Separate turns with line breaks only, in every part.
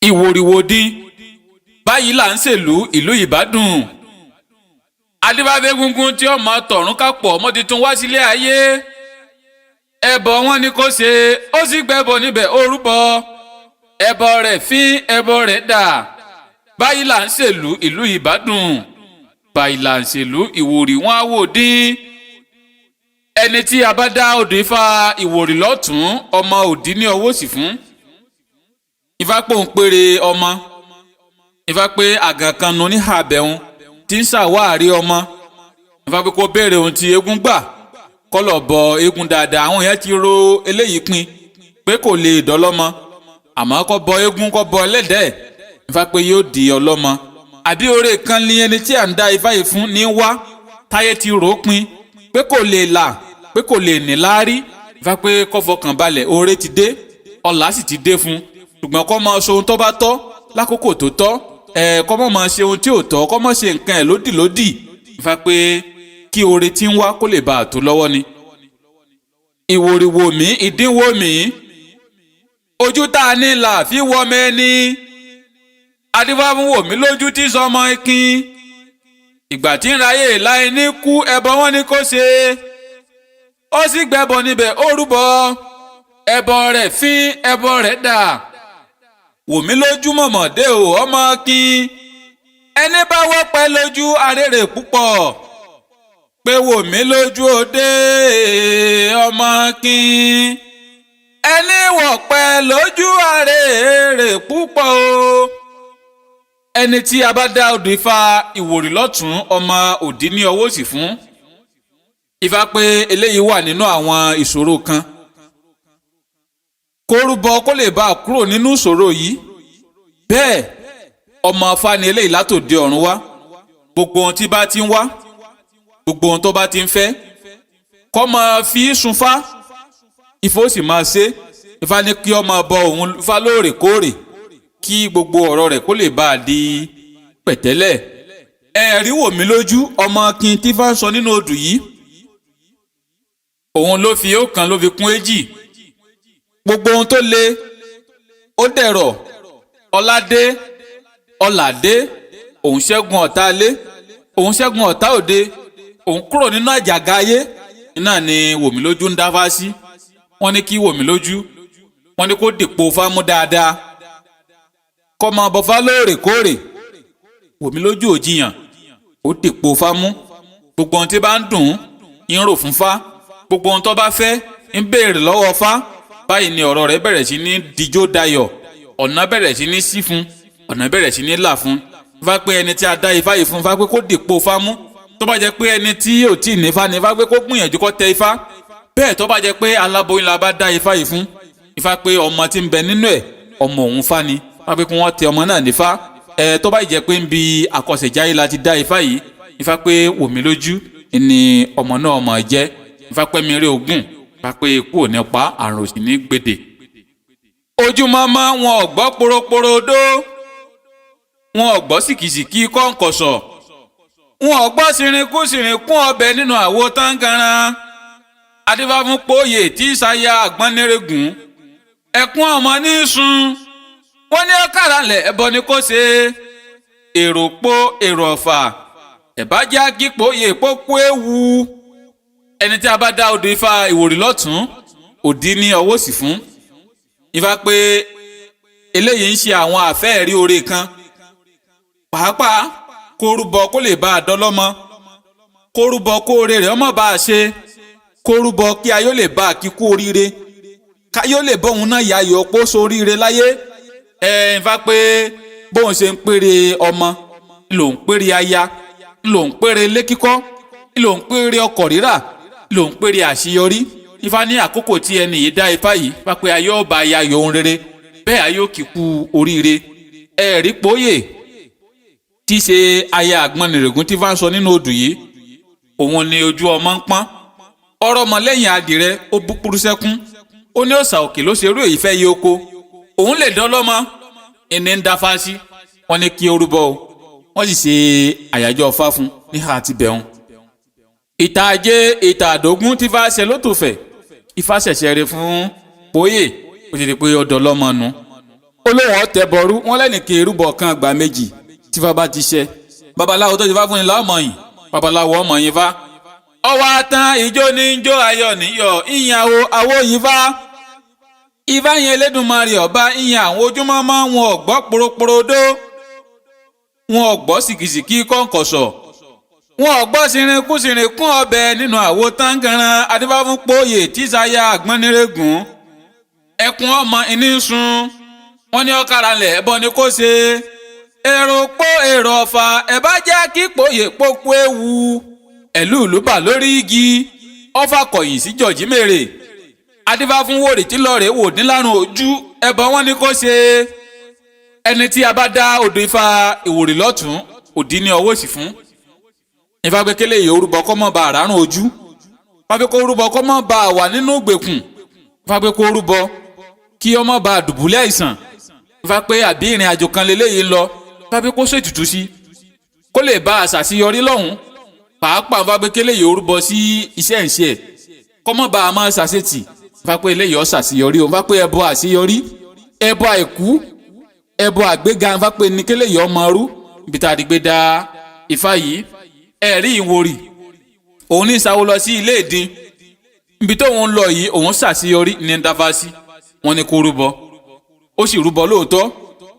Ìwòrìwòdín báyìí là ń ṣèlú ìlú Ìbàdàn. Adébáfẹ́gungun tí ọmọ tọ̀run kápọ̀ ọmọ tuntun wá sílé ayé, ẹbọ wọn ni kò ṣe, ó sì gbẹbọ níbẹ̀, ó rúbọ, ẹbọ rẹ̀ fín, ẹbọ rẹ̀ dà. Báyìí là ń ṣèlú ìlú Ìbàdàn, báyìí là ń ṣèlú Ìwòrì wọn á wò dín. Ẹni tí a bá dá odò Ifá Ìwòrì lọ́tún, ọmọ òdì ní ọwọ́ sì fún. Ifá pòun péré ọmọ, Ifá pé àgàn kan nu ní àbẹ̀hún tí ń ṣàwárí ọmọ. Ifá pé kó béèrè ohun tí eégún gbà, kọ́lọ̀ bọ eégún dáadáa. Àwọn yẹn ti ro eléyìí pin pé kò lè dọ́lọ́mọ, àmọ́ kó bọ eégún, kó bọ ẹlẹ́dẹ̀ẹ́. Ifá pé yóò di ọlọ́mọ. Àbí oore kan ní ẹni tí à ń dá Ifá yìí fún ní wá, táyé ti rò ó pin pé kò lè là, pé kò lè ní láárí. Ifá pé kó fọkàn balẹ̀, oore ti dé, ọlá sì ti dé fún, ṣùgbọ́n kó máa ṣe ohun tó bá tọ́ lákòókò tó tọ́ ẹ̀, kó má máa ṣe ohun tí ò tọ́, kó má ṣe nǹkan ẹ̀ lódìlódì. Ifá pé kí oore tí ń wá kó lè bá a tó lọ́wọ́ ni. Ìwòrìwò mi, ìdínwó mi, ojú tá a ní là fi wọ́ mẹ́ni. Adífáfún wò mí lójú tí sọmọ ikin ìgbà tí ń ráyè láì ní kú, ẹbọ wọn ni kò ṣe, ó sì gbẹbọ níbẹ̀, ó rúbọ, ẹbọ rẹ̀ fín, ẹbọ rẹ̀ dà. Wò mí lójú mọ̀mọ́dé o, ọmọ kín ẹni bá wọ́pẹ́ lójú arére púpọ̀, pé wò mí lójú òde, ọmọ kín ẹni wọ̀pẹ́ lójú arére púpọ̀ o. Ẹni tí a bá dá odò Ifá Ìwòrì lọ́tún, ọmọ òdì ní ọwọ́ òsì fún. Ifá pé eléyìí wà nínú àwọn ìṣòro kan, kó rúbọ kó lè bá a kúrò nínú ìṣòro yìí. Bẹ́ẹ̀ ọmọ Ifá ni eléyìí látòde ọ̀run wá. Gbogbo ohun tí bá ti ń wá, gbogbo ohun tó bá ti ń fẹ́, kó máa fi sunfá, Ifá ó sì máa ṣe. Ifá ní kí ó máa bọ òun Ifá lóòrèkóòrè, kí gbogbo ọ̀rọ̀ rẹ̀ kó lè bá a di pẹ̀tẹ́lẹ̀. Ẹ̀rí wò mí lójú ọmọ kí n tí fá ń sọ nínú odù yìí, òun ló fi ọ̀kan ló fi kún èjì. Gbogbo ohun tó le ó dẹ̀rọ̀, ọládé ọlàdé, òun ṣẹ́gun ọ̀tá ilé, òun ṣẹ́gun ọ̀tá òde, òun kúrò nínú àjàgà ayé. Iná ni wòmílójú ń dáfá sí. Wọ́n ní kí wòmílójú, wọ́n ní kó dìpọ̀ fámú dáadáa, kó máa bọ̀fá lóòrèkóòrè. Wòmílójú ò jiyàn, ó dìpọ̀ fámú. Gbogbo ohun tí bá ń dùn ń rò fún fá, gbogbo ohun tó bá fẹ́ ń béèrè lọ́wọ́ fá. Báyìí ni ọ̀rọ̀ rẹ̀ bẹ̀rẹ̀ sí ní dijó dayọ̀, ọ̀nà bẹ̀rẹ̀ sí ní sí fún, ọ̀nà bẹ̀rẹ̀ sí ní là fún. Ifá pé ẹni tí a dá Ifá yìí fún, Ifá pé kó dìpọ̀ fámú. Tó bá jẹ́ pé ẹni tí ò tí ì nífá ni, Ifá pé kó gbìyànjú kó tẹ Ifá. Bẹ́ẹ̀ tó bá jẹ́ pé aláboyún la bá dá Ifá yìí fún, Ifá pé ọmọ tí ń bẹ nínú ẹ̀, ọmọ òun fá ni. Ifá pé kí wọ́n tẹ ọmọ náà nífá. Ẹ tó bá jẹ́ pé ń bi àkọsẹ̀jáyé la ti dá Ifá yìí, Ifá pé wòmí lójú ni ọmọ náà ọmọ jẹ́. Ifá pé mi rí ogún, Ifá pé ikú ò ní pa, àrùn ò sì ní gbèdè. Ojúmọmọ wọn ò gbọ́ poroporo dó, wọn ò gbọ́ sìkìsìkì kọ́ńkọ̀sọ̀, wọn ò gbọ́ sìrìnkú sìrìnkún ọbẹ̀ nínú àwo táǹgàràn. Adífáfún pòye tí ìsàyà àgbọnnìrègùn, ẹkún ọmọ ní sun. Wọn ní ọkàrà lẹ, ẹbọ ni kò ṣe, èrò po èrò ọ̀fà ẹ̀bájá kípòye pópó ewu. Ẹni tí a bá dá odò Ifá Ìwòrì lọ́tún, òdì ní ọwọ́ sì fún. Ifá pé eléyìí ń ṣe àwọn àfẹ́ẹ̀rí oore kan, pàápàá kó rúbọ kó lè bá a dọ́lọ́mọ, kó rúbọ kó oore rẹ̀ ọmọ bá a ṣe, kó rúbọ kí ayọ̀ lè bá a kíkú oríire, káyọ̀ lè bọ́hun náà yayọ̀ pó soríire láyé. Ẹ Ifá pé bóun ṣe ń péré ọmọ lòun péré aya, lòun péré ilé kíkọ́, lòun péré ọkọ̀ rírà, lòun péré àṣeyọrí. Ifá ní àkókò tí ẹni yìí dá Ifá yìí, Ifá pé ayọ̀ ọba ayọ̀ ohun rere, bẹ́ẹ̀ ayọ̀ kíkú oríire. Ẹ̀rí pòóyè tí ṣe aya àgbọnnìrègún tí fá ń sọ nínú odù yìí, òun ni ojú ọmọ ń pọ́n ọ̀rọ̀ ọmọ lẹ́yìn adìrẹ, ó búkúrú sẹ́kún. Ó ní òòsà òkè ló ṣerú èyí fẹ́ yí oko, òun lè dán lọ́mọ ìní ń dáfá sí. Wọ́n ní kí ó rúbọ o, wọ́n sì ṣe àyájọ́ ọfá fún níhà àti bẹ̀rùn. Ìta ajé ìta àdógún tí fá ṣe lótùfẹ̀, Ifá ṣẹ̀ṣẹ̀ rẹ fún pòóyè, ó ti di pé ọdọ lọ́mọ nu. Olóhùn ọ̀tẹ̀ bọ̀rú wọn lẹ́nìkan erúbọ̀ kan àgbà méjì tífá bá ti ṣe. Babaláwo tó ti fá fún ni láọmọ yìí, babaláwo ọmọ yìí fá. Ọwọ́ atan ìjó ní jó ayọ̀ níyọ̀ ìyàwó àwọ̀ yìí fá. Ifá yẹn Elédùmarè ọba ìyàn àwọn ojúmọ́mọ́ wọn ò gbọ́ poroporodo, wọn ò gbọ́ sìkìsìkì kọ̀ǹkọ̀sọ̀, wọn ò gbọ́ sirinkúsirinkún ọbẹ̀ nínú àwo táǹgàràn. Adífáfún pòòyè tíṣàyà àgbọnnírègùn ẹkùn ọmọ ìní ń sun wọn ní ọkàrà lẹ̀ ẹbọ ni kò ṣe èrò pó èrò ọ̀fà ẹ̀ bá jẹ́ kí pòòyè pópó ewu ẹ̀lú ìlú bà lórí igi ọfà kọ̀yìn sí jọ̀jí mèrè. Adífáfún wòrì tí lọ́ọ̀rẹ́ wò ní lárùn ojú ẹbọ wọn ni kò ṣe. Ẹni tí a bá dá odò ifá ìwòrì lọ́tún òdì ní ọwọ́ òsì fún. Ifá pé kélé yìí orúbọ kọ́ mọ́ ba àrárùn ojú. Ifá pé kó rúbọ kọ́ mọ́ ba wà nínú ìgbèkùn. Ifá pé kó rúbọ kí ọmọ ba dùbúlẹ̀ àìsàn. Ifá pé àbí ìrìn àjò kan lélẹ́yìí ń lọ. Ifá pé kó ṣètùtù sí kó lè bá àṣàṣeyọrí lọ́hùn. Pàápàá ifá pé kélé yìí orúbọ sí iṣẹ́ ìṣe ẹ̀ kọ́ mọ́ ba àmọ́ ṣàṣetì. Ifá pé eléyìí ó ṣàṣeyọrí o. Ifá pé ẹbọ àṣeyọrí, ẹbọ àìkú, ẹbọ àgbéga, ifá pé ní kélé yìí ọmọ rú. Ibi tá a ti gbé dá ifá yìí, ẹ̀rí ìwòrì òun ní ìsáwó lọ sí ilé ìdín. Ibi tóun ń lọ yìí òun ṣàṣeyọrí ní dáfásí. Wọn ní kó rúbọ, ó sì rúbọ lóòótọ́.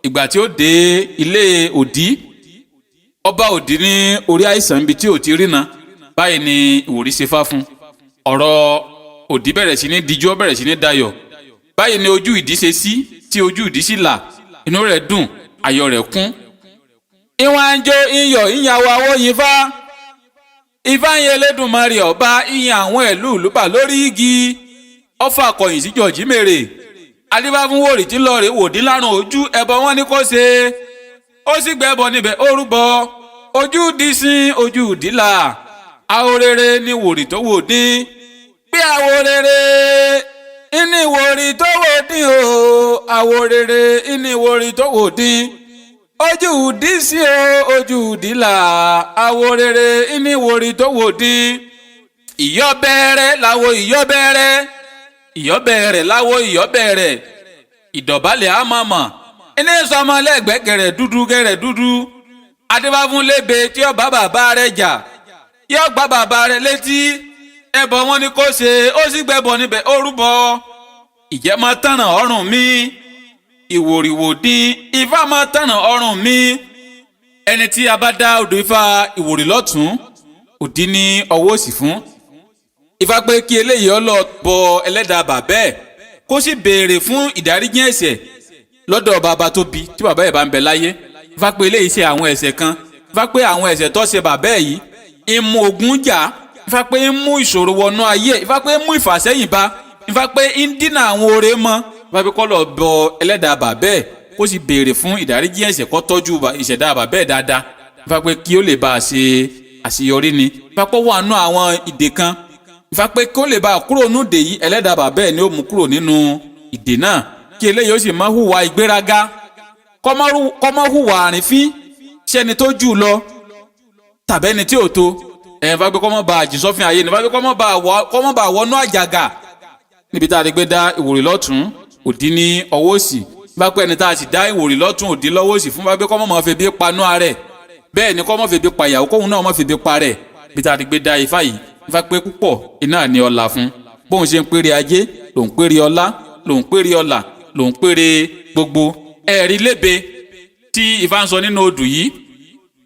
Ìgbà tí ó dé ilé òdí, ọba òdí ní orí àìsàn ibi tí ò ti rína. Báyìí ni ìwòrì ṣe fá fún ọ̀rọ̀ òdí bẹ̀rẹ̀ sí ní dijú, ó bẹ̀rẹ̀ sí ní dayọ̀. Báyìí ni ojú ìdí ṣe sí, tí ojú ìdí sì là, inú rẹ̀ dùn, ayọ̀ rẹ̀ kún. Ìwọ̀n àjò iyọ̀ ìyàwó awóyin fá. Ifá yẹn Elédùmarè ọba ìyàn àwọn ìlú ìlúbà lórí igi ọfà kọ̀yìn sí jọ̀jí mèrè. Adífáfún wòrì tí lọ́ọ̀rẹ́ wòdí lárùn ojú ẹbọ wọn ni kò ṣe, ó sì gbẹ́bọ níbẹ̀, ó rúbọ, ojú dí sí ojú dìlà. Àwòrere ni wòrì tó wò dín bí àwòrere ìní wòrì tó wò dín o, àwòrere ìní wòrì tó wò dín, ojú dí sí o, ojú dìlà, àwòrere ìní wòrì tó wò dín. Ìyọ́bẹ̀rẹ̀ láwo ìyọ́bẹ̀rẹ̀, ìyọ́bẹ̀rẹ̀ láwo ìyọ́bẹ̀rẹ̀, ìdọ̀bálẹ̀ àmọ̀mọ̀ iní sọmọ lẹ́gbẹ̀ẹ́ gẹ̀rẹ̀ dúdú gẹ̀rẹ̀ dúdú. Adébáfún lébe tí ó bá bàbá rẹ̀ jà yóò gbá bàbá rẹ̀ létí. Ẹbọ wọn ni kò ṣe, ó sì gbẹbọ níbẹ̀, ó rúbọ. Ìjẹ́ máa tànà ọrùn mi ìwòrìwò dín, ifá máa tànà ọrùn mi. Ẹni tí a bá dá odò ifá ìwòrì lọ́tún òdí ní ọwọ́ òsì fún. Ifá pé kí eléyìí ó lọ bọ ẹlẹ́dàá bàbá ẹ̀ kó sì béèrè fún ìdáríjì ẹ̀ṣẹ̀ lọ́dọ̀ bàbá tó bí tí bàbá ẹ̀ bá ń bẹ láyé. Ifá pé eléyìí ṣe àwọn ẹ̀ṣẹ̀ kan. Ifá pé àwọn ẹ̀ṣẹ̀ tó ṣe bàbá ẹ̀ yìí ń mú ogun jà. Ifá pé ń mú ìṣòro wọnú ayé. Ifá pé ń mú ìfàsẹ́yìn bá. Ifá pé ń dínà àwọn oore mọ́. Ifá pé kó lọ bọ ẹlẹ́dàá bàbá ẹ̀ kó sì béèrè fún ìdáríjì ẹ̀ṣẹ̀, kó tọ́jú ìṣẹ̀dá bàbá ẹ̀ dáadáa. Ifá pé kí ó lè bá a ṣe àṣeyọrí ni. Ifá pé wà nú àwọn ìdè kan. Ifá pé kó lè bá a kúrò nínú ìdè yìí, ẹlẹ́dàá bàbá ẹ̀ ni ó mú kúrò nínú ìdè náà. Kí eléyìí ó sì má hùwà ìgbéraga, kó má hùwà àrífín sẹ́ni tó jù lọ tàbẹ́ni tí ò tó. Ẹ̀ Ifá pé kó má bá a jì sọ́fin ayé ni. Ifá pé kó má bá a wọnú àjàgà. Níbi tá a ti gbé dá ìwòrì lọ́tún òdì ní ọwọ́ òsì. Ifá pé ẹni tá a sì dá ìwòrì lọ́tún òdì lọ́wọ́ òsì fún, Ifá pé kó má máa febi panú ara ẹ̀, bẹ́ẹ̀ ni kó má febi pa ìyàwó, kóhun náà má febi pa rẹ̀. Bí tá a ti gbé dá ifá yìí, ifá pé púpọ̀ iná ní ọlá fún. Bóun ṣe ń péré ajé lòun péré ọlá, lòun péré ọlà, lòun péré gbogbo. Ẹ̀rí lébe tí ifá ń sọ nínú odù yìí,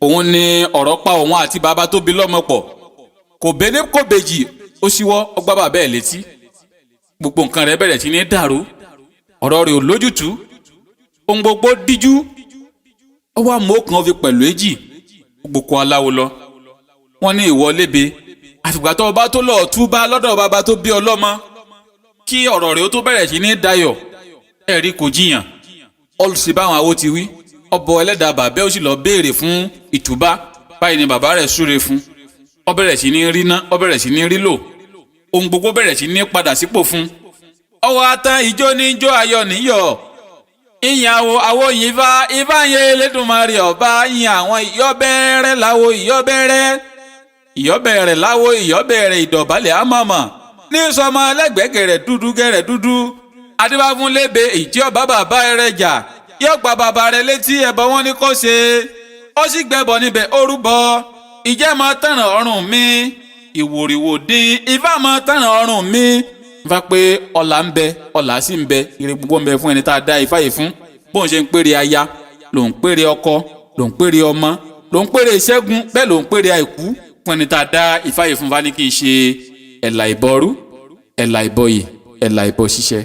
òun ni ọ̀rọ̀ pa òun àti bàbá tó bí lọ́mọ pọ̀. Kò béné kò bèjì, ó ṣíwọ́ ọgbà bàbá ẹ̀ létí. Gbogbo nǹkan rẹ̀ bẹ̀rẹ̀ sí ní dàrú, ọ̀rọ̀ rẹ̀ ò lójútùú, ohun gbogbo díjú. Ó wá mú òkàn fi pẹ̀lú èjì gbogbo kó aláwo lọ. Wọ́n ní ìwọ lébe, àfìgbà tó bá tó lọ́ọ́ túbá lọ́dọ̀ bàbá tó bí ọlọ́mọ kí ọ̀rọ̀ rẹ̀ ó tó bẹ̀rẹ̀ sí ní dayọ̀. Ẹ̀rí kò jiyàn, ọlùsí báwọn awo ti wí, ọbọ ẹlẹ́dàá bàbá ó sì lọ béèrè fún ìtúbá. Báyìí ni bàbá rẹ̀ súre fún, ó bẹ̀rẹ̀ sí ní rí ná, ó bẹ̀rẹ̀ sí ní rí lò, ohun gbogbo bẹ̀rẹ̀ sí ní padà sípò fún. Ọwọ́ atan ìjó ní jó ayọ̀ níyọ̀ ìyàwó àwòyìn ifá. Ifá yẹn Elédùmarè ọba ìyàn àwọn ìyọ́bẹ̀rẹ̀ láwo ìyọ́bẹ̀rẹ̀, ìyọ́bẹ̀rẹ̀ láwo ìyọ́bẹ̀rẹ̀, ìdọ̀bálẹ̀ àmọ̀mọ̀ ní sọmọ ẹlẹ́gbẹ̀ẹ́ gẹ̀rẹ̀ dúdú gẹ̀rẹ̀ dúdú. Adébáfún lébe ìtí ọba bàbá rẹ̀ jà. Yóò gba bàbá rẹ̀ létí ẹbọ wọn ní kó ṣe, ó sì gbẹbọ níbẹ̀ ó rúbọ. Ìjẹ́ máa tẹ̀ràn ọrùn mi, ìwòrìwò dín ifá máa tẹ̀ràn ọrùn mi. Ifá pé ọlà ń bẹ, ọlà sì ń bẹ, ire gbogbo ń bẹ fún ẹni tá a dá ifá yìí fún. Bóun ṣe ń pèrè aya, ló ń pèrè ọkọ, ló ń pèrè ọmọ, ló ń pèrè ìṣẹ́gun, bẹ́ẹ̀ ló ń pèrè àìkú fún ẹni tá a dá ifá yìí fún. Bá ní kí n ṣe ẹ̀là ìbọrú, ẹ̀là ìbọyè, ẹ̀là ìbọ ṣíṣẹ́.